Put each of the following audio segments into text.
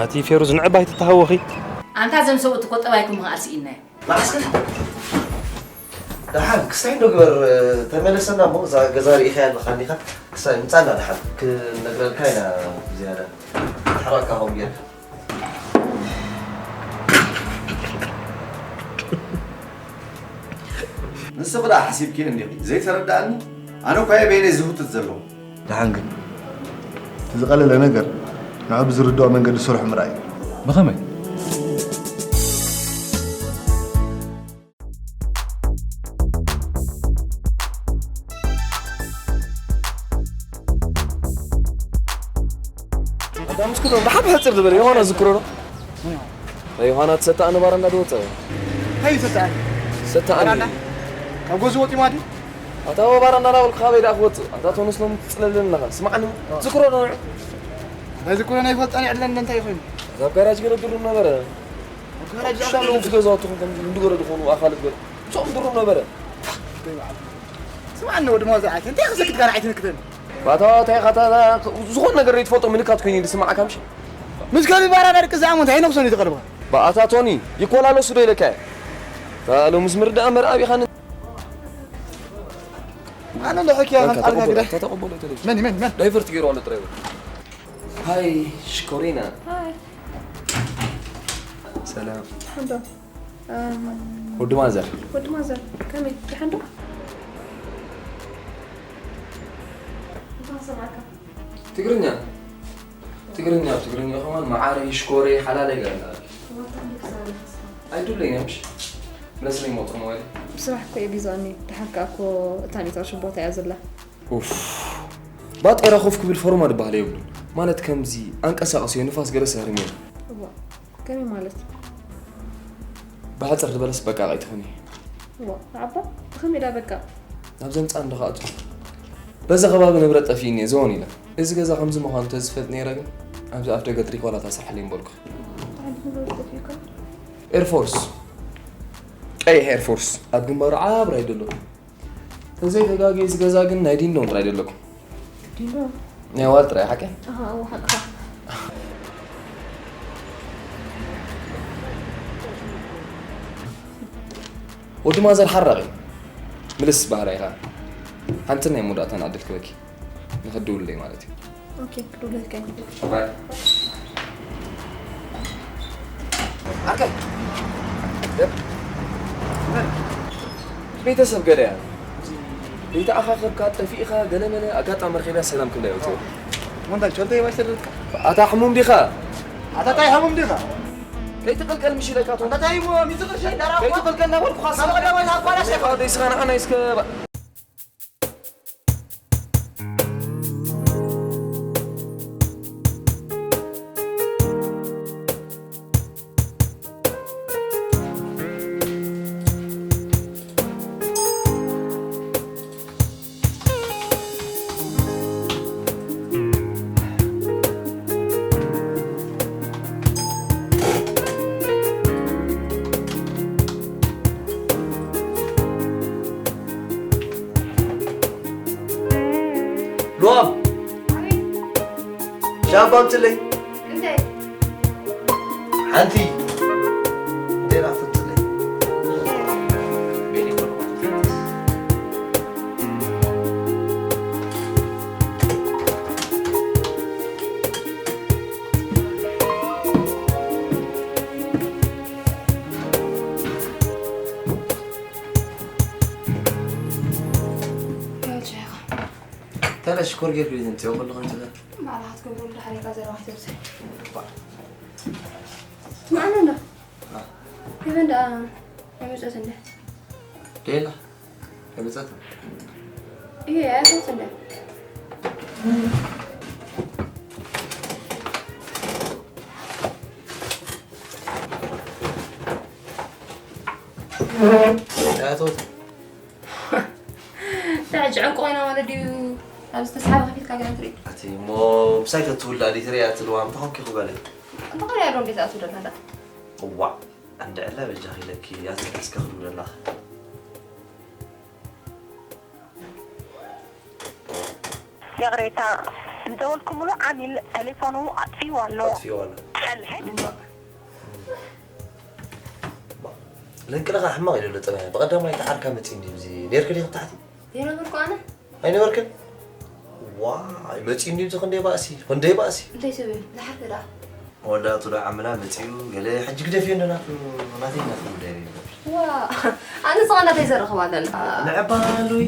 ኣቲ ፌሩዝ ንዕባይ ትተሃወኺ። ኣንታ ዘም ሰብኡት እኮ ጠባይኩም ምኽኣል ስኢንናዮ። መዓስከር ደሓን ክስታይ እንዶ ግበር። ተመለሰና እሞ እዛ ገዛ ርኢኻያ ኣለኻ እንዲኻ። ክስታይ ምጻና ደሓን ክነግረልካ ኢና። ዝያዳ ተሕራቕካ ከምኡ ጌርካ። ንስኺ ደኣ ሓሲብኪ እንዲኺ ዘይተረድኣኒ። ኣነ እኳ እየ በይነይ ዝህውትት ዘለኹ። ደሓን ግን እቲ ዝቐለለ ነገር ንዑ ብዝርድኦ መንገዲ ስርሑ ምርኣይ እዩ። ብኸመይ? ኣዳምስኩ ዶ ብሓብ ሕጽር ዝበለ ዮሃና ዝክሮ ነው። ዮሃና ተሰጣ ኣነ ባራ እንዳደወጸ እንታይ ይሰጣል? ሰጣ ኣነ ካብ ጎዚ ወጢ ማዲ ኣታ ወባራ እንዳላበልኩ ካበይ ደኣ ክወጽእ ኣታ ተነስሎም ትጽለልን ኣለኻ ስማዕኒ ዝክሮ ነው። ናይ ዝክሮ ናይ ፈልጣን ይዕለን እንታይ ይኾን? ካብ ጋራጅ ገረግሩ ነበረ። ጋራጅ ሻሎ ዝገዛውትኹም ከም እንድገረ ዝኾኑ ኣኻልት ገረ ጾም ድሩ ነበረ። ስማዕኒ ወዲ ማዘ ኣቲ እንታይ ክሰክት ጋር ኣይትንክተን ባታ እንታይ ኻታ ዝኾን ነገር ይትፈልጦ ምልካት ኮይኑ ዝስማዓካ ምሽ ምስ ከቢ ባራ ደርቂ ዝኣሙ እንታይ ነክሶን ይትቐርባ ባኣታ ቶኒ ይኮላለሱ ዶ ኢለካ ታሎ ምስ ምርዳእ መርኣብ ኢኻ ኣነ ለሕክያ ከም ጣልካ ግዳ ተተቐበሎ ተለይ መን መን መን ዳይቨርት ገይሩ ኣሎ ጥራይ ሃይ ሽኮሪና ሰላም ሓንዶ ወዲ ማዘር ወዲ ማዘር ከመይ ደሓን ዶ ትግርኛ ትግርኛ ትግርኛ ከማን መዓረይ ሽኮረይ ሓላለይ ገርና ኣይዱለይ ነምሽ ብለስለይ ሞጥሮ ሞባይል ብስራሕ እኮ የቢዛኒ ድሓር ከኣ እኮ እታ ኔትወርክ ቦታ እያ ዘላ ኡፍ ባጤራ ኮፍ ክብል ፎርማ ድበሃል የብሉን ማለት ከምዚ ኣንቀሳቐስዮ ንፋስ ገረስ ያርምዮ እዋ ከመይ ማለት ብሓፀር ዝበለስ በቃ ኣይትኾኒ እዋ ንዓባ ብኸመይ ዳ በቃ ናብ ዘምፃ እንደኻእቱ በዚ ከባቢ ንብረት ጠፊእኒ እየ ዘወን ኢለ እዚ ገዛ ከምዚ ምዃኑ ተዝፈልጥ ነይረ ግን ኣብዚ ኣፍ ደገ ጥሪቆላ ታስርሐለይ ምበልኩ ኤርፎርስ ቀይሕ ኤርፎርስ ኣብ ግንባሩ ዓብር ኣይደሎ ተዘይተጋጊ እዚ ገዛ ግን ናይ ዲንዶን ጥራይ ደለኩም ዲንዶ ናይ ዋል ጥራይ ሓቀ ኣሃ እዎ ሓቅኻ ወዲ ማዘር ሓራቂ ምልስ ባህራ ኢኻ ሓንቲ ናይ መወዳእታ ንዕድል ክበኪ ንኽድውለይ ማለት እዩ ኦኬ ክድውለልካ እዩ ባይ ኣርከይ ቤተሰብ ገለ እያ ዘይተኣኻኸብካ ጠፊእኻ ገለመለ ኣጋጣሚ ረኺብያ ሰላም ክብላ ይወፅእ ሞንታን ቸልተ ይባሽ ተደልካ ኣታ ሕሙም ዲኻ ኣታ ታይ ሕሙም ዲኻ ከይትቕልቀል ምሽ ኢለካ ቶ ኣታ ታይ ሞ ሚትቕርሸይ ዳራ ከይትቕልቀል እናበልኩኻ ሰላም ደባይ ኣባላሽ ይኻ ደይስኻ ንዓና ይስከ ሉዋም ሻምፓ ኣምፅለይ ሓንቲ ዴራ ፍፅለይ ተለ ሽኮር ጌርኩ እዩ ዘምፅኦ ከለኹ እንተ ባዕልኻ ትገብረሉ ድሓር ኢልካ ዘረባ ክትወስድ። ማዕነ እንዶ ሄቨን ደኣ ኣይመፀት እንደ ሌላ ኣይመፀት እየ ኣይፈት እንደ ኣያቶት ሕጂ ዕንቁ ኮይና ማለት ድዩ ኣብዚ ተስሓቢ ከፊትካ ገና ትርኢ ኣቲ እሞ ምሳይ ተትውላ ዲ ትሪያ ትልዋ ምታኾንኪ ክበለ እንተኾነ ያዶ እንዴት ኣትውደላ ዳ እዋዕ እንድዕለ በጃኺ ኢለኪ ያዘ እስከ ክብለላ ይቕሬታ ዝደወልኩምሉ ዓሚል ተሌፎኑ ኣጥፊእዎ ኣሎ። ኣጥፊእዎ ኣሎ። ለንቅልኻ ሕማቕ ኢሉ ኣሎ ጠባይ። ብቐዳማይ ተዓርካ መጺእ እንዲ ብዚ ነርክ ዲኺ ታሕቲ? የነበርኩ ኣነ። ኣይነበርክን? ዋይ፣ መጺኡ እንዲ ብዚ ክንደይ ባእሲ፣ ክንደይ ባእሲ። እንታይ ሰብ እዩ? ዝሓርፈ ደኣ? መወዳእቱ ደኣ ዓምና መጺኡ ገለ ሕጂ ግደፍዮ እንዶ ናቱ፣ ናተይ ናቱ ጉዳይ እዩ። ዋ፣ ኣነ ዝቐናተይ ዘረኽባ ኣለና። ንዕባ ኣሉይ።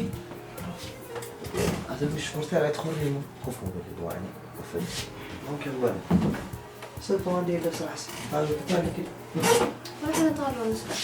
ኣቶ ሽኮርታ ኣይትኾርኒ እሞ ኮፍ በል ዋኒ። ኮፍ በል። ኦኬ፣ በል። ሰብ ተዋንዲ የለ ስራሕስ። ኣሉ ትታለኪ። ስራሕ ነታሎ ንስራሕ።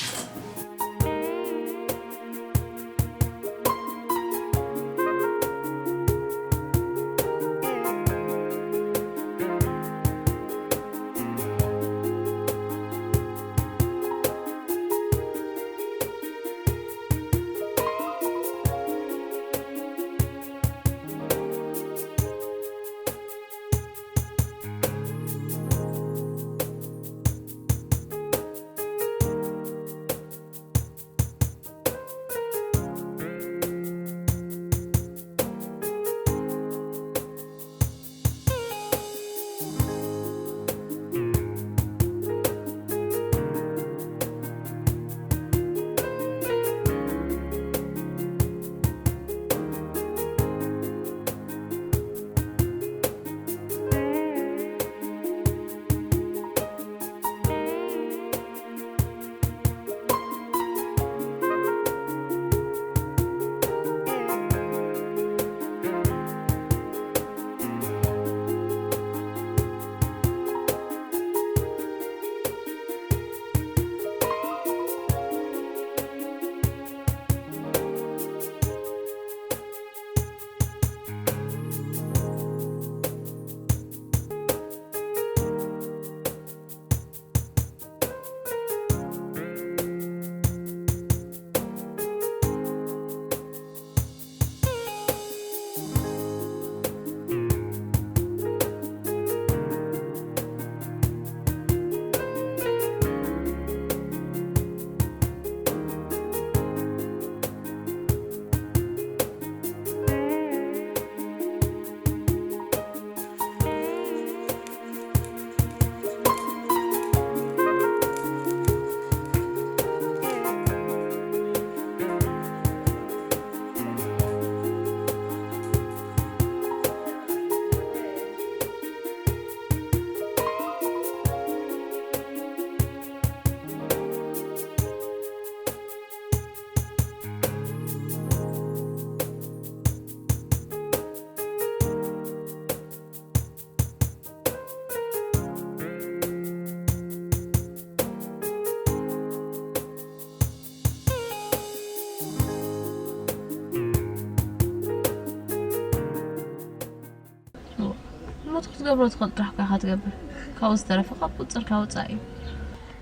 ሞት ክትገብሮ ትኽእል ጥራሕ እኳ ኢኻ ትገብር። ካብኡ ዝተረፈ ካብ ቁጽርካ ወጻኢ እዩ።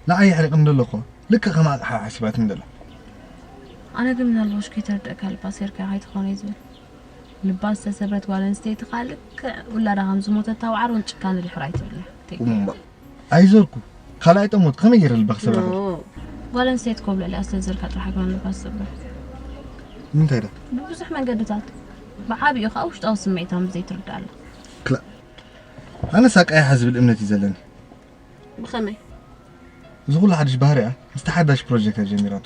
ንዓይ የሕሪቕኒ ዘሎ እኮ ልክዕ ከም ኣቕሓ ሓሲባትኒ ዘላ። ኣነ ግን ምናልባሽ ከይተረድእካ ልባ ሰይርካ ከይትኾን እየ ዝብል። ልባ ዝተሰብረት ጓል ኣንስተይቲ ከኣ ልክዕ ውላዳ ከም ዝሞተት ታዋዕሮን ጭካነ ድሑር ኣይትብልን። እሞ ኣይዞርኩ ካልኣይ ጠሞት ከመይ ገይረ ልባ ክሰብራ ኖ። ክእል? ጓል ኣንስተይቲ ኮብለል እያ ስለ ዝርካ ጥራሕ ኣይኮነን ልባ ዝሰብር። ንምንታይ ዳ? ብብዙሕ መንገድታት። ብዓቢኡ ከኣ ውሽጣዊ ስምዒታ ምስ ዘይትርዳእ ኣላ። ክላ ኣነስ ኣቃይሓ ዝብል እምነት እዩ ዘለኒ። ብኸመይ? እዚ ኩሉ ሓድሽ ባህሪኣ ምስቲ ሓዳሽ ፕሮጀክት እያ ጀሚራቶ።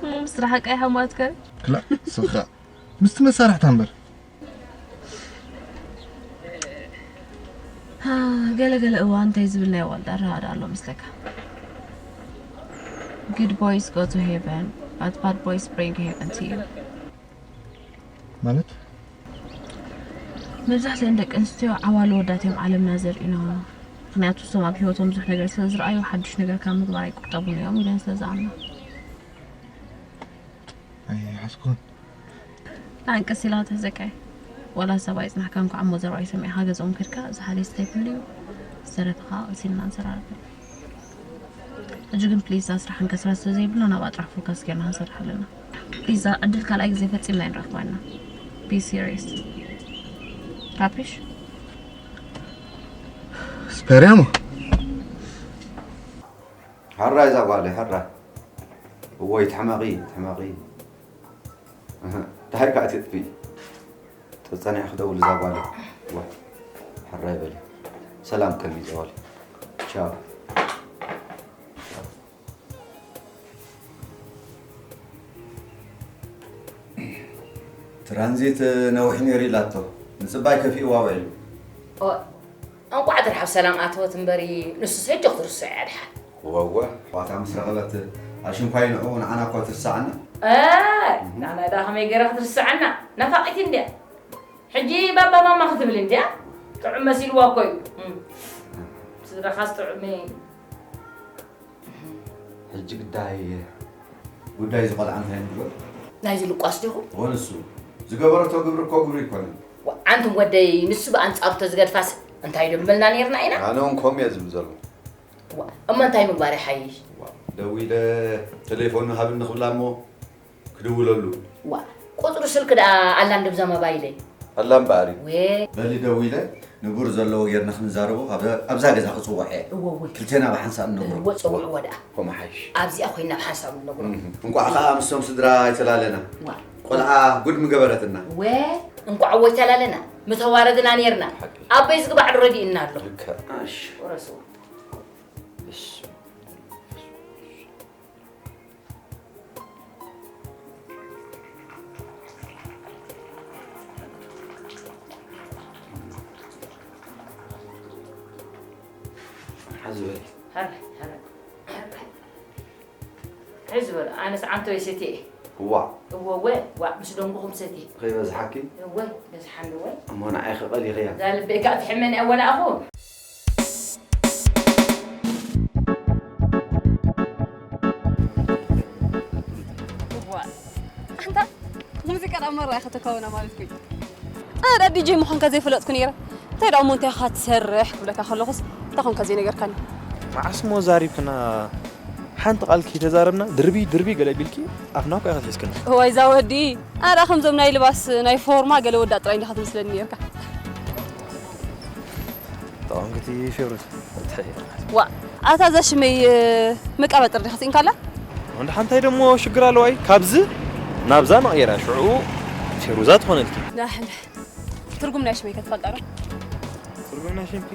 እሞ ምስ ስራሕ ኣቃይሓ ማለት ከ? ክላ ስኻ ምስቲ መሳርሕታ እምበር። ሃ፣ ገለ ገለ እዋን እንታይ ዝብል ናይ ዋልዳ ኣረዳድኣ ኣሎ መስለካ? Good boys go to heaven, but bad boys bring heaven to you። ማለት? መብዛሕትአን ደቂ ኣንስትዮ ዓዋሉ ወዳት እዮም ዓለምና ዘርእዩና። ምኽንያቱ እሶም ኣብ ህይወቶም ብዙሕ ነገር ስለ ዝረኣዩ ሓድሽ ነገር ካብ ምግባር ኣይቁጠቡን እዮም ኢለን ስለ ዝኣምና። ኣይሓዝኩን። ንዓን ቀስ ኢላ ትሕዘካ እየ። ዋላ ሰብ ኣይጽናሕካ እንኳዕ እሞ ዘረባይ ሰሚዕካ ገዝኦም ከድካ፣ እዚ ሓደ ስታይ ክህሉ እዩ፣ ዝተረፈ ከኣ ቀስ ኢልና ንሰራርሕ። ሕጂ ግን ፕሊዝ እዛ ስራሕ ክንከስራ ስለ ዘይብልና ናብኣ ጥራሕ ፎካስ ጌርና ክንሰርሕ ኣለና። ፕሊዝ እዛ ዕድል ካልኣይ ግዜ ፈጺምና ኣይንረኽባን ኢና። Be serious። ካፒሽ? ስፐርያሞ። ሕራይ እዛ ጓለይ፣ ሕራይ። እወይ፣ ትሕመቒ፣ ትሕመቒ። እህ፣ እንታይ ከኣ ትጥፊ? ጸጸኒሐ ክደውል እዛ ጓለይ። ዋ፣ ሕራይ በሊ። ሰላም ቀኒ እዛ ጓለይ። ቻው። ትራንዚት ነዊሕ ነይሩ ኢላቶ። ምጽባይ ከፊእዋ ውዒሉ። ኦ፣ እንቋዕ ትርሓብ ሰላም ኣተወት እምበሪ፣ ንሱስ ሕጂ ክትርስዖ እያ ድሓን። ወወ፣ ኣሕዋታ ምስ ረኸበት ኣሽንኳይ ንዕኡ ንዓና እኳ ትርስዓና። ኣይ፣ ንዓና ደኣ ከመይ ገይራ ክትርስዓና? ናፋቒት እንድያ። ሕጂ ባባ ማማ ክትብል እንድያ። ጥዑም መሲልዋ እኮ እዩ። እም። ስድራኻስ ጥዑም እዩ። ሕጂ ግዳይ ጉዳይ እዚ ቆልዓ እንታይ ንግበር? ናይዚ ልቋስ ዲኹ? እወ ንሱ። ዝገበረቶ ግብሪ እኮ ግብሪ ኣይኮነን። ዋ፣ ኣንቱም ወደይ፣ ንሱ ብኣንጻሩ ተዝገድፋስ እንታይ ዶ ምበልና ነይርና ኢና? ኣነ እውን ከምኡ እየ ዝብል ዘለኹ። ዋ፣ እሞ እንታይ ምግባር ይሓይሽ? ዋ፣ ደዊለ ተሌፎኑ ሃብኒ ክብላ እሞ ክድውለሉ። ዋ፣ ቁጽሪ ስልኪ ደኣ ኣላ እንድብዛ መባይለይ። ኣላ እምበኣር እዩ። ወ- በሊ ደዊለ ንቡር ዘለዎ ጌርና ክንዛረቦ ኣብ-፣ ኣብዛ ገዛ ክጽውዖ እየ። እወ፣ እወ። ክልቴና ብሓንሳብ ንነግሮ። እወ፣ ጸውዕዎ ደኣ። ከምኡ ሓይሽ። ኣብዚኣ ኮይና ብሓንሳብ ንነግሮ። እም፣ እንቋዕ ኸኣ ምስቶም ስድራ ኣይተላለና። ዋ። ቆልዓ ጉድ ምገበረትና። ወ-፣ እንቋዕ እወ ኣይተላለና። ምተዋረድና ኔርና። ሓቂ። ኣቦይ ዝግባዕ ዶ ረዲእና ኣሎ። ልክዕ። እሺ። ወረስዎ። እሺ። ሓዚ በሊ። ሕራይ፣ ሕራይ፣ ሕራይ። ሕዚ በሉ፣ ኣነስ ዓንቶ ይሰትየ እየ። እዋ። እወ፣ እወ፣ ዋ፣ ምስ ደንጉኹም ሰትየ። ከይበዝሓኪ? እወ፣ በዝሓኒ፣ እወ። እሞ ንዓይ ከቐሊኽያ? እዛ ልበይ ከኣ ትሕመኒ እያ፣ ወላ ኣኹ። እዋ። ኣንታ ሙዚቃ ደኣ መራ ኢኻ ተካውና ማለት ኩይ። ኣነ ደኣ ዲጄ ምዃንካ ዘይፈለጥኩ ነይረ። እንታይ ደኣ እሞ እንታይ ኢኻ ትሰርሕ ክብለካ ከለኹስ እንታይ ኮንካ ዘይነገርካኒ? መዓስ እሞ ዛሪብክና? ሓንቲ ቃል ከይተዛረብና ድርቢ ድርቢ ገለ ቢልኪ ኣፍና እኮ ኢኻ ትሒዝክና። እዋይ እዛ ወዲ። ኣነ ደኣ ከምዞም ናይ ልባስ ናይ ፎርማ ገለ ወዳእ ጥራይ እንዲኻ ትመስለኒ ነይርካ። ተቓወምክቲ ፌብሩት። እንታይ? ዋ፣ ኣታ እዛ ሽመይ፣ እ፣ መቃበጥር ዲኻ ስኢንካላ? እንዳ ሓንታይ ደሞ ሽግር ኣለዋይ? ካብዚ ናብዛ መቕየራ ሽዑ ፌሩዛ ትኾነልኪ። ዳሕን ትርጉም ናይ ሽመይ ከትፈልጣ ዶ? ትርጉም ናይ ሽምኪ?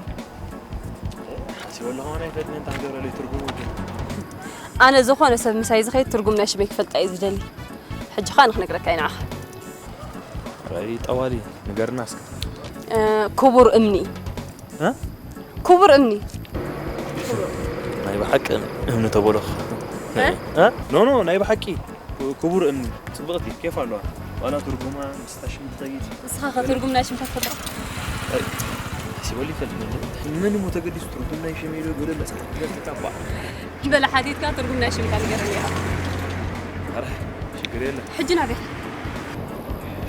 ሓሲበሉ ከማን ኣይፈልጥን፣ እንታይ ክገብረለይ ትርጉሙ ግን? ኣነ ዝኾነ ሰብ ምሳይ ዝኸይድ ትርጉም ናይ ሽመይ ክፈልጣ እየ ዝደሊ። ሕጂ ኸኣ ንኽነግረካ እየ ንዓኻ። ኣይ ጠዋሊ፣ ንገርና እስከ። እ፣ ክቡር እምኒ። እ? ክቡር እምኒ። ናይ ብሓቂ እምኒ ተበሎ። እ? እ? ኖ፣ ኖ፣ ናይ ብሓቂ ክቡር እምኒ። ጽብቕቲ፣ ኬፍ ኣለዋ። ዋላ ትርጉማ ምስታ ሽም ትኸይድ። ንስኻ ኸ ትርጉም ናይ ሽምካ ትፈልጦ? ኣይ፣ ሓሲበሉ ይፈልጥ እንዶ። ንመን እሞ ተገዲሱ ትርጉም ናይ ሽመይ ዶ ገለ መጽሓፍ ትፈልጥ እባ? በለ ሓቲትካ ትርጉም ናይ ሽምካ ንገረኒ ኢኻ። ኣረ፣ ሽግር የለን። ሕጂ ናበይ ኢኻ?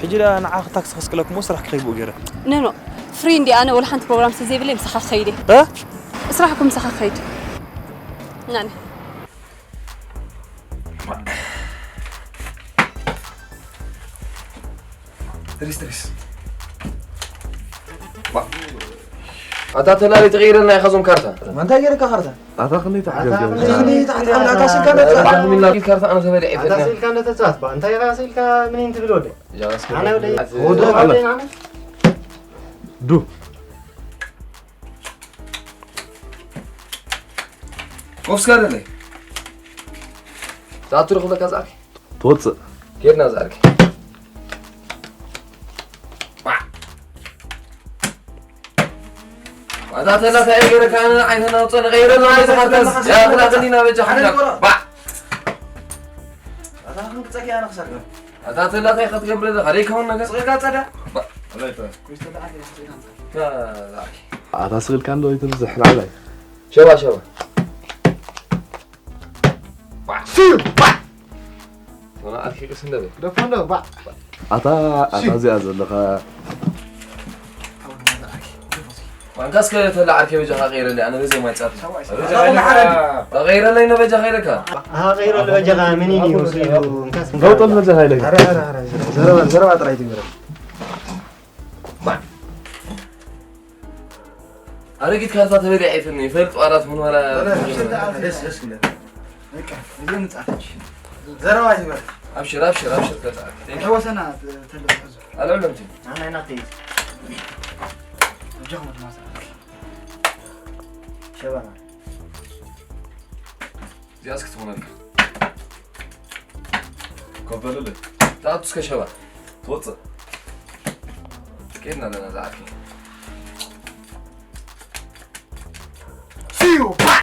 ሕጂ ደኣ ንዓኺ ታክሲ ከስቅለኪ እሞ ስራሕ ክኸይድ ብኡ ገይረ። ኖ፣ ኖ፣ ፍሪ እንድየ ኣነ ወላ ሓንቲ ፕሮግራም ስለ ዘይብለይ ምሳኻ ክኸይድ እየ። እ? ስራሕ እኮ ምሳኻ ክኸይድ። ናኒ። ትሪስ፣ ትሪስ። ባ-፣ ኣታ ተላሊ ተቐይረልና ኢኻ ዞም ካርታ። ማንታይ ገይረካ ካርታ? ኣታ ክንደይ ኣታ ተዓገብ ክንደይ ገይረካ? ተዓገብ? ኣታ ስልካ ነጻ። ኣታ ሚና ካርታ ኣነ ተበሊዐ ኣታ ፈትና። ስልካ ነተጻት ባ፣ እንታይ ኢኻ ስልካ ምን እንትን ትብል ወደ? ያ፣ እስከ ኣነ ወደ፣ ኣታ ወደ ኣለ። ወደ ኣነ። ዱ። ኦፍስካ ደለ። ዛቱ ረኽበካ ዛኪ። ትወጽእ። ኬድና ዛኪ። ኣታ ተላ ታይ ገይረካ? ኣነ ዓይንና ውፅእ ንቀይረላ ናይ ዝሓርካስ። ያ፣ ክላ ክሊና በጃ ሓና። ባ። ኣታ ክንክፀኪ ኣነ ክሰርሕ። ኣታ ተላ ታይ ክትገብር ኣለኻ? ደይከውን ነገር። ስቕልካ ጸዳ። ባ። ኣታ ስቕልካ እንዶ ይትብዝሕ ንዓላይ። ሸባ፣ ሸባ። ባ። ባ። ቶና ኣርኪ ቅስ እንደበ። ደፎ እንዶ፣ ባ። ኣታ፣ ኣታ እዚኣ ዘለኻ። ዋንካ እስከ ተላ ዓርከ በጃኻ ቀይረለይ፣ ኣነ በዘይ ማይ ጻፍ። ተቐይረለይ ነበጃኻ ኢለካ። ኣሃ፣ ቀይረለይ በጃኻ፣ ምን ኢኒ ይወስድ ኢሉ፣ እንካስ ለውጠል በጃኻ ኢለካ። ኧረ፣ ኧረ፣ ኧረ፣ ዘረባ፣ ዘረባ ጥራይ ትግበረ። ኣረጊት ካርታ ተበሊዐ ኣይፈልጥን፣ ይፈልጥ ዋላት ምን ዋላ። ደስ፣ ደስ ይብለካ። በቃ፣ እዚ ንጻፈች። ዘረባ ይበል። ኣብሽር፣ ኣብሽር፣ ኣብሽር፣ ተጻ-፣ ተወሰና፣ ተ-፣ ተለ-፣ ኣልዕሎም እቲ። ኣና ኢና ተይዝ። እጃኹም ትማሳ። ሸባና። ያዝ ክትኾነልካ። ኮበለለ። ታቱ እስከ ሸባ። ትወፅእ። ኬድና ኣለና ዝዓርኪ።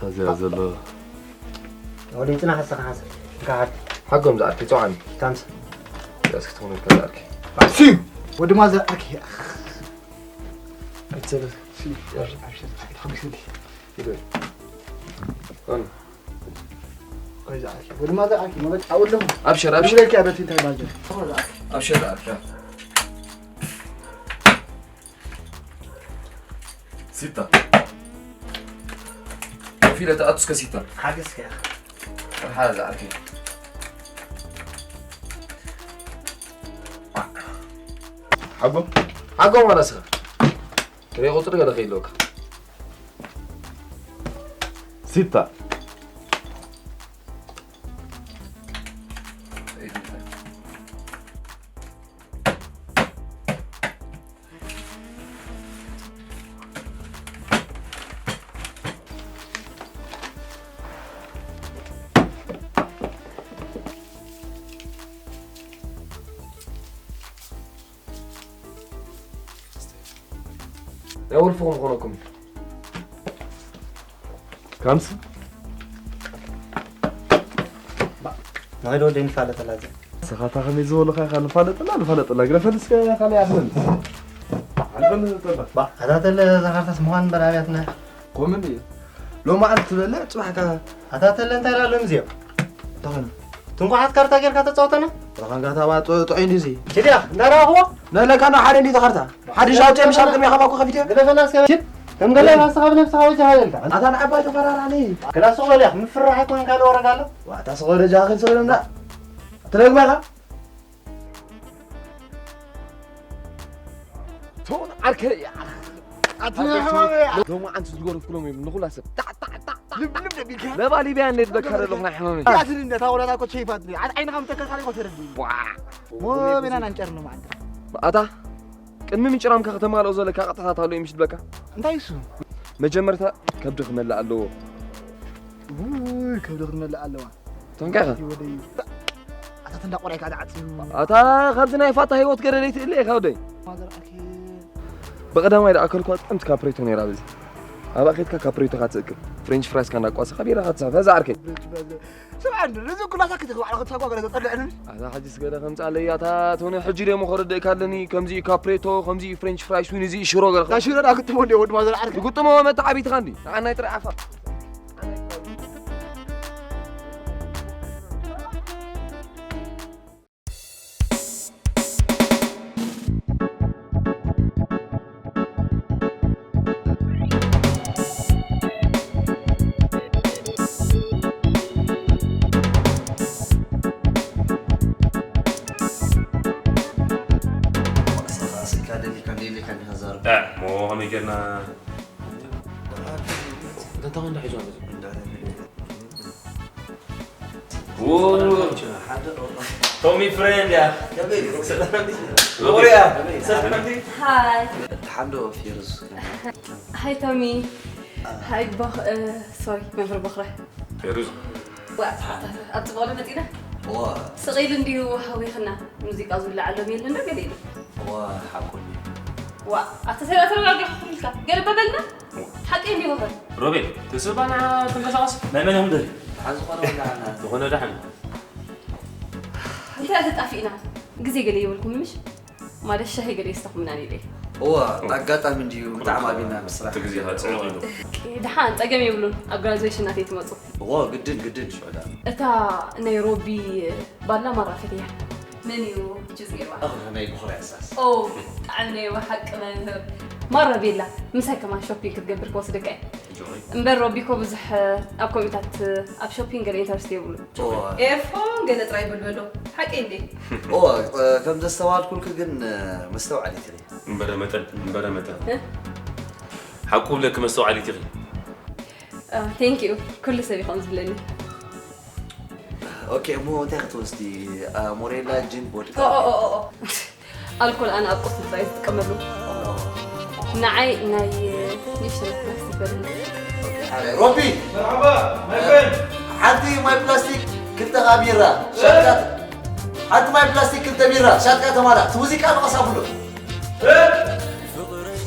እዚኣ ዘሎ። ወደ ይፅናሕ እስኻ ሓንሳብ። እንካ ሓድ። ሓጎም ዝዓርኪ፣ ፅውዓኒ። ታምስ። ያዝ ክትኾነልካ ዝዓርኪ። ሲዩ። ወዲ ማዘር ዓርኪ። ኣይትሰለፍ። ሲዩ። ኣብሽር፣ ኣብሽር። ኣይትሓጉስኒ። ይበል። ሆን። ቆይ ዝዓርኪ። ወዲ ማዘር ዓርኪ፣ መበል ኣውሎም። ኣብሽር፣ ኣብሽር። ይብለኪ ኣበቲ እንታይ ማዘር። ኣብሽር፣ ዝዓርኪ። ሲታ። ኮፍ ኢለ ተኣቱ እስከ ሲታ። ሓገዝከ። ሓዛ ዓርኪ። ሓጎ? ሓጎ ማለት ስኻ። ክሬ ቁፅሪ ገለ ከይለወካ። ሲታ። ናይ ወልፍኹም ክኾነኩም። ካምስ? ንኸይድ ወደይ ንፋለጠላ እዚኣ። ንስኻ እታ ከመይ ዝበሉኻ ኢኻ ንፋለጠላ፣ ንፋለጠላ። ግረፈል እስከ ካልእ ኣኽበል። ኣልፈል ንፋለጠላ። ባ፣ ኣታ ተለ እዛ ካርታስ ምዃን እምበር ኣብያትና። ኮምን እዩ። ሎማዓንቲ ትበልዕ፣ ጽባሕ ከ ኣታ ተለ እንታይ ኢላ ሎም እዚኦም? እንታይ ኾነ? ትንኳሓት ካርታ ጌርካ ተጻወተና? ረኻንካ ታባ ጥ-፣ ጥዑይ እንድዩ እዚ። ኪድያ፣ እንዳረኣኽዎ? ነለካ ነው ሓደ እንድዩ ተኸርታ። ሓድሽ ኣውፅኦ ምሻል ቅድሚያ ካባኩ ከፊትዮ። ግደፈና እስከ ኪድ፣ ከም ገለ ራስኻ ብነብስኻ ወጃ ሃለልካ። ኣታ ንዓባይ ተፈራራኒ። ክላስ ሱቕ በልያ፣ ምፍራሕ ኣይኮነን ካልእ ወረዳ ኣሎ? ዋታ ስቕ በለ ጃኺን ስቕ በለና። ትደግማ ኢኻ? ቶን ዓርከይ። ኣቲ ናይ ሕማመይ። ሎማዓንቲ ዝገረፍኩሎም እዮም ንኹላ ሰብ። ጣዕ፣ ጣዕ፣ ጣዕ፣ ጣዕ። ልብ፣ ልብ ደቢልካ። ለባ ሊብያ እንዴት በካ ዘለኹ ናይ ሕማመይ። ኣቲ እንዴት ኣውላታ እኮ ቸይፋት ነይ። ኣቲ ዓይንኻ ምተከልካ እኮ ተረድእ። ዋ። ሞ ቤና ናንጨር ነው ማለት። ኣታ ቅድሚ ምጭራምካ ከተማልኦ ዘለካ ቅጥዕታት ኣሎ እዩ ምሽ ዝበካ። እንታይ እሱ? መጀመርታ ከብዲ ክመልእ ኣለዎ። ውይ፣ ከብዲ ክመልእ ኣለዋ። ተንካኻ? ወደይ። ኣታ ተንዳ ቆራይ ካዳ ዓጽዩ። ኣታ ካብዚ ናይ ፋታ ህይወት ገለ ለይትእለ ኢኻ ወደይ። ማዘር ዓርኪ። ብቐዳማይ ደኣ ኣከልኳ ጥዕምቲ ካፕሬቶ ነይራ በዚ። ኣብኣ ኬድካ ካፕሬቶኻ ትእክብ። ፍሬንች ፍራይስካ እንዳቋሰኻ ቢራኻ ትስሕብ። እዛ ዓርከይ። ስምዓ እንዶ፣ ነዚ ኩላታ ክትኽባዕ ክትሳጓ ገለ ዘጸልዕኒ። ኣታ ሕጂስ ገለ ከምጻለይ እያ፣ እታ ትኾነ ሕጂ ደሞ ከረድእካ ኣለኒ። ከምዚ እዩ ካፕሬቶ፣ ከምዚ እዩ ፍሬንች ፍራይስ፣ ዊን፣ እዚ እዩ ሽሮ ገለ። እታ ሽሮ ደኣ ግጥሞ እንዲ ወዲ ማዘር ዓርኪ። ግጥሞ መተዓቢትኻ እንዲ። ንዓናይ ጥራይ ዓፋ። ስልካ ደሊካ ደሊካ እንዲኻ ዛርብ። እ፣ ሞ ከመይ ጌርና? እንተ ተቐንዳ ሒዞ ኣሎ። ቶሚ ፍሬንድ ያ። ሎሪያ። ሰላም። ሃይ። ተሓምዶ ፊሩስ። ሃይ ቶሚ። ሃይ ቦኽ-፣ እ፣ ሶሪ፣ መምህር ቦኽረ። ፌሩዝ። ዋ፣ ኣብ ጽቡቕ ዶ መጺና? ዋ። ስቕ ኢሉ እንድዩ ሃዊኽና። ሙዚቃ ዝውላዓሎም የለን ዶ ገለ ኢሉ? ዋ፣ ሓቁኒ። ዋ፣ ኣታ ሰላ ተረጋጊኻ ኮፍ ኢልካ። ገለ በበልና? ሓቂ እንድዩ ወፈር። ሮቤል፣ ተስፋ ንዓ ትንቀሳቐስ? ናይ መን እዮም ደልዩ? ሓዚ ዝኾነ ወላዕና። ዝኾነ ደሓን። እንታይ ተጣፊእና? ግዜ ገለ የብልኩም ምሽ? ማለት ሻሂ ገለ ይስተኹምና ኢለ። እዋ፣ ኣጋጣሚ እንድዩ ብጣዕሚ ኣብና ምስራሕ። እቲ ግዜ ኸኣ ጽዑቕ ኢሉ። ኦኬ፣ ደሓን ጸገም የብሉን። ኣብ ግራጁዌሽን ናተይ ትመጹ። እዋ፣ ግድን፣ ግድን፣ ሽዑ ደኣ። እታ ናይ ሮቢ ባላ ማራ ፈትያ። መን እዩ ጁስ ጌርዋ? ኣኽ፣ ናይ ብኹርያ እሳስ። ኦ፣ ብጣዕሚ ናይ ብሓቂ መምህር። ማራ ቤላ፣ ምሳይ ከማን ሾፒንግ ክትገብር ክወስደካ እየ። ጆይ። እምበር ሮቢ እኮ ብዙሕ ኣብ ኮሚታት ኣብ ሾፒንግ ገለ ኢንተረስት የብሉን። ኦ። ኤርፎን ገለ ጥራይ በልበሎ። ሓቂ እንዴ? ኦ፣ እ፣ ከም ዘስተዋልኩልክ ግን፣ እ፣ መስተውዓሊት ኢኺ። እምበረ መጠን፣ እምበረ መጠን። እ? ሓቁ ብለክ መስተውዓሊት ኢኺ። እ፣ ቴንክ ዩ። ኩሉ ሰብ እዩ ከምኡ ዝብለኒ። ኦኬ፣ እሞ እንታይ ክትወስዲ? እ፣ ሞሬላ፣ ጅን፣ ቦድካ? ኦ፣ ኦ፣ ኦ፣ ኦ። ኣልኮል ኣነ ኣብ ቁርሲ ጥራይ ዝጥቀመሉ። ንዓይ ናይ ንእሽተይ ፕላስቲክ በልኒ። ሮቢ! መርሓባ፣ ማይ ፍሬንድ! ሓንቲ ማይ ፕላስቲክ፣ ክልተ ቢራ፣ ሻትካ። ሓንቲ ማይ ፕላስቲክ፣ ክልተ ቢራ፣ ሻትካ ተማላ። እቲ ሙዚቃ ንቐስ ኣብሎ።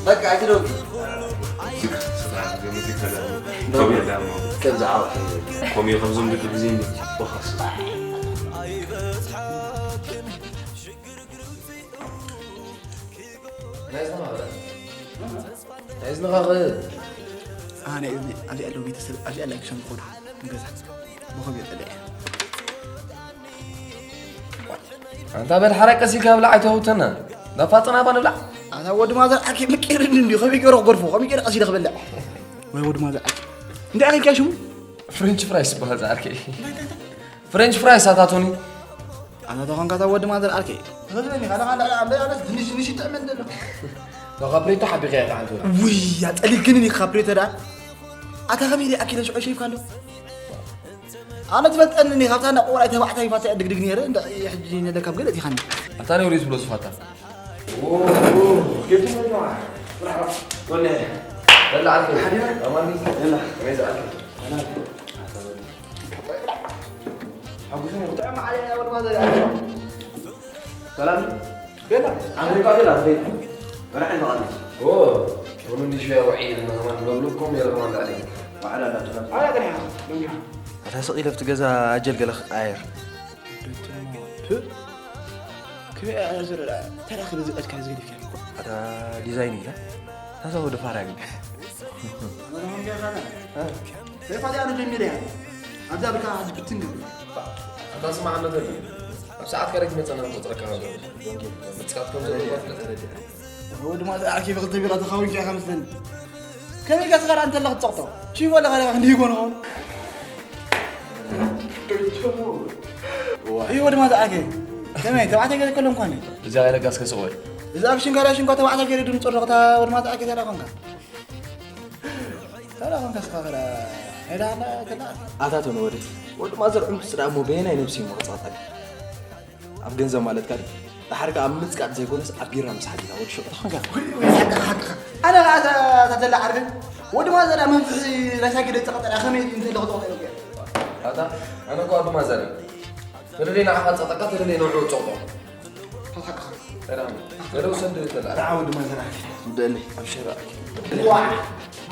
በቃ ኣይትደውል። ከምዚ ዓወት። ከምኡ ከምዞም ደቂ ግዜ እንዲ ወኻስ። ናይ ዝነኻ ኸ? ናይ ዝነኻ ኸ? ኣነ ኣብዚ ኣለዉ ቤተሰብ ኣብዚ ኣላ ክሸም ክኾኑ ንገዛ ብኸም የጠለ። ኣንታ በል ሓራይ ቀስ ኢልካ ብላዕ ኣይተውተና። ዳፋ ጽና ባ ንብላዕ። ኣታ ወዲ ማዘር ዓኪ ምቂር እንዲ ከመይ ገይረ ክጎድፎ ከመይ ገይረ ቀስ ኢለ ክበልዕ። ወይ ወዲ ማዘር ዓኪ እንታይ ኣኺልካ ሽሙ? ፍሬንች ፍራይስ ዝበሃል ዝዓርከይ። ፍሬንች ፍራይስ ኣታቶኒ። ኣታ ተኾንካ እታ ወዲ ማዘር ዓርከይ። ተኸትለኒ ካለ ካለ ኣምበ ኣነስ ድንሽ ድንሽ ይጥዕመን ዘሎ። ካፕሬቶ ሓቢኸ ኢኻ ሓንቲ። ውይ ኣጸሊልክኒ ካፕሬቶ ዳ። ኣታ ከመይ ደይ ኣኪለ ሽዑ ሸይፍካ ኣሎ። ኣነ ትፈልጠኒ እኔ ካብታ እንዳ ቆልዓ ተባዕታይ ፋታ ድግድግ ነይረ እንዳ ሕጂ ነለካ ብገለ እቲኻኒ። ኣታ ነውሪ ዝብሎ ዝፋታ። በላ ዓርከይ። ኣማን ዲኻ? የላ። ከመይ ዝኣልከ? ሰላም። ቤላ። ኣሜሪካ ቤላ፣ ቤላ። በላዕ እንተቓል። ኦ፣ ቶሎ እንዲሽ ያው ዒድ እና ከማን መብሉኩም የለ ከማን ዳዕሊ። በዓል ኣላ ትናት። ኣላ ጥሪሓ፣ ደሚሓ። ኣታ ስቕ ኢለ ኣብቲ ገዛ ኣጀል ገለ ክቀያየር። ፕ። ከመይ እያ ዝረኣ? እንታይ ደኣ ክብል ዝቐድካ ዝገድፍካ? ኣታ ዲዛይን ኢላ። ታዛ ወደ ፋራ ግን። ኣመራውን ገዛና። እ። ከይፋ ዲኣ ጀሚረ እያ። ኣብዛ ብካ ሕጂ ብትን ገብ። ኣታ ስማዕ፣ ኣነ ተርኢ። ኣብ ሰዓት ከረይ ትመጸና ንቆጽረካ ኣሎ። ምጽቃት ከም ዘለዎ ፍለጥ። ወዲ ማዘር ዓኪ ብኽልተ ቢራ ተኻዊንካ ኢኻ መስለኒ። ከመይ ኢልካ ስኻር ኣንተ ኣለኽ ትጸቕጦ? ቺ ወላ ኻሪኻ ክንዲ ይጎን ኸውን? ይህ ወዲ ማዘር ዓኪ። ከመይ ተባዕታይ ገለ ከሎ እንኳን እዩ። እዚኣ ኢለካ እስከ ስቕ በል። እዛ ኣብ ሽንካላ ሽንኳ ተባዕታይ ገለ ድምጾ ኣለኹ፣ እታ ወዲ ማዘር ዓኪ ዘላ ኾንካ። ታዲያ ኮንካ እስኻ ኸዳ ሄዳ ኣላ ተላ ኣታ ተነ ወደ ወዲ ማዘር ዕምፅ ዳ እሞ በየናይ ነብሲ እሞ ክፃወጣ ኣብ ገንዘብ ማለት ካል ዳሓር ከኣ ኣብ ምፅቃጥ ዘይኮነስ ኣብ ቢራ ምሳሓት ኢና ወዲ ሸቆ ተኾንካ ኣነ ከኣ ተላ ዓርገ ወዲ ማዘር መንፍሒ ራሻ ግደ ተቐጠላ ከመይ እንተ ለኽቶ ኣታ ኣነ እኮ ወዲ ማዘር ተደለይ ንዓኻ ፀጠቃ ተደለይ ንውዑ ፀቆ ተሓቅኻ ሰላም ገለ ውሰድ ተላ ንዓ ወዲ ማዘር ኣኪ ትብደለይ ኣብ ሸራ ኣኪ ዋ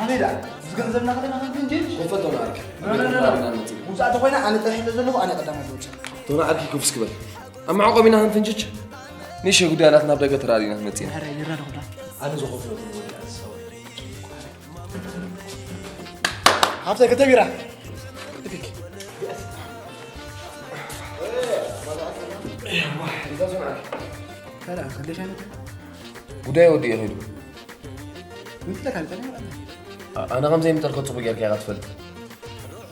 ኣሜዳ ዝገንዘብና ከለና ክንፍንጅል ኮፈቶ ናርክ ኖ፣ ኖ፣ ኖ፣ ኖ። ውፃእ ተኮይና ኣነ ጥራሕ ስለ ዘለኹ ኣነ ቀዳማይ ዝወፅእ ቶና ዓርኪ ክፍስ ክበል ኣብ መዕቆቢና ክንፍንጅች ንእሽተይ ጉዳያት ናብ ደገ ተራዲና ክንመፅእ ኢና ኧረ ይረዳኹ ዳ ኣነ ዝኸፍሎ ወዲ ኣዲስ ኣበባ ሃብተ ክልተ ቢራ። ጉዳይ ወዲኡ ኸይዱ። ኣነ ከም ዘይምጠልኮ ጽቡቅ ጌርካ ኢኻ ትፈልጥ።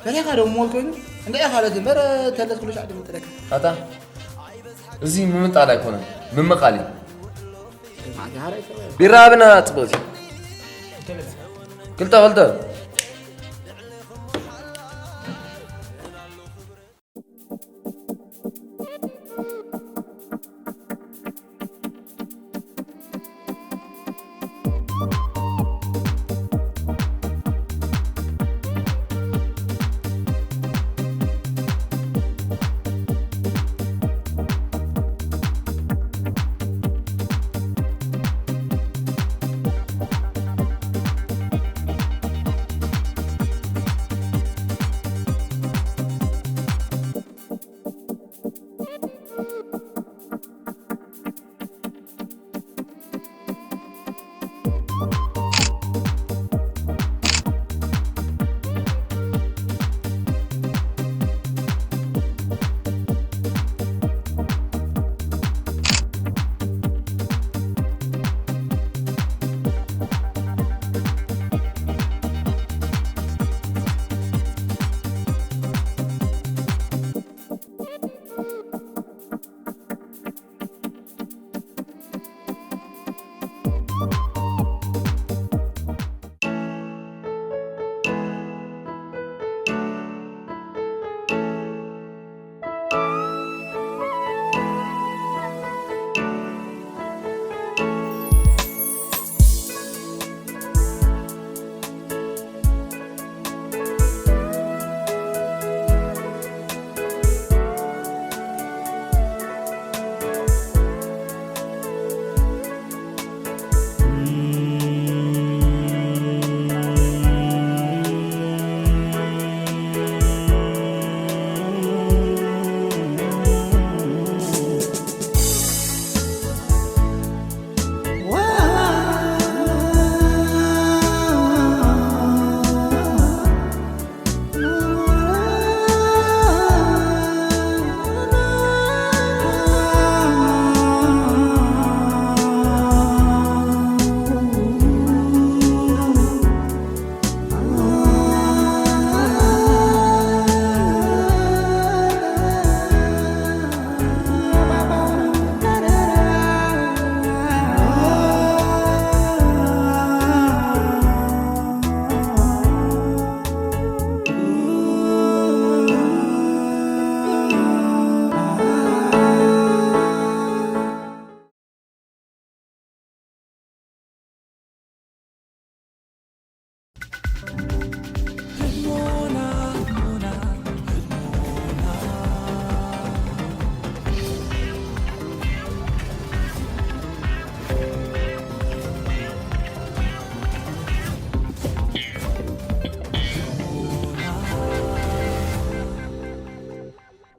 ፈሪኻ ዶ ሞል ኮይኑ እንዳ ኢኻ ለት እምበር ተለት ኩሉ ሻዕ ድምጥለካ። ኣታ እዚ ምምጣል ኣይኮነን ምምቃል እዩ። ቢራ ሃብና ጽቡቅ እዩ። ክልተ ክልተ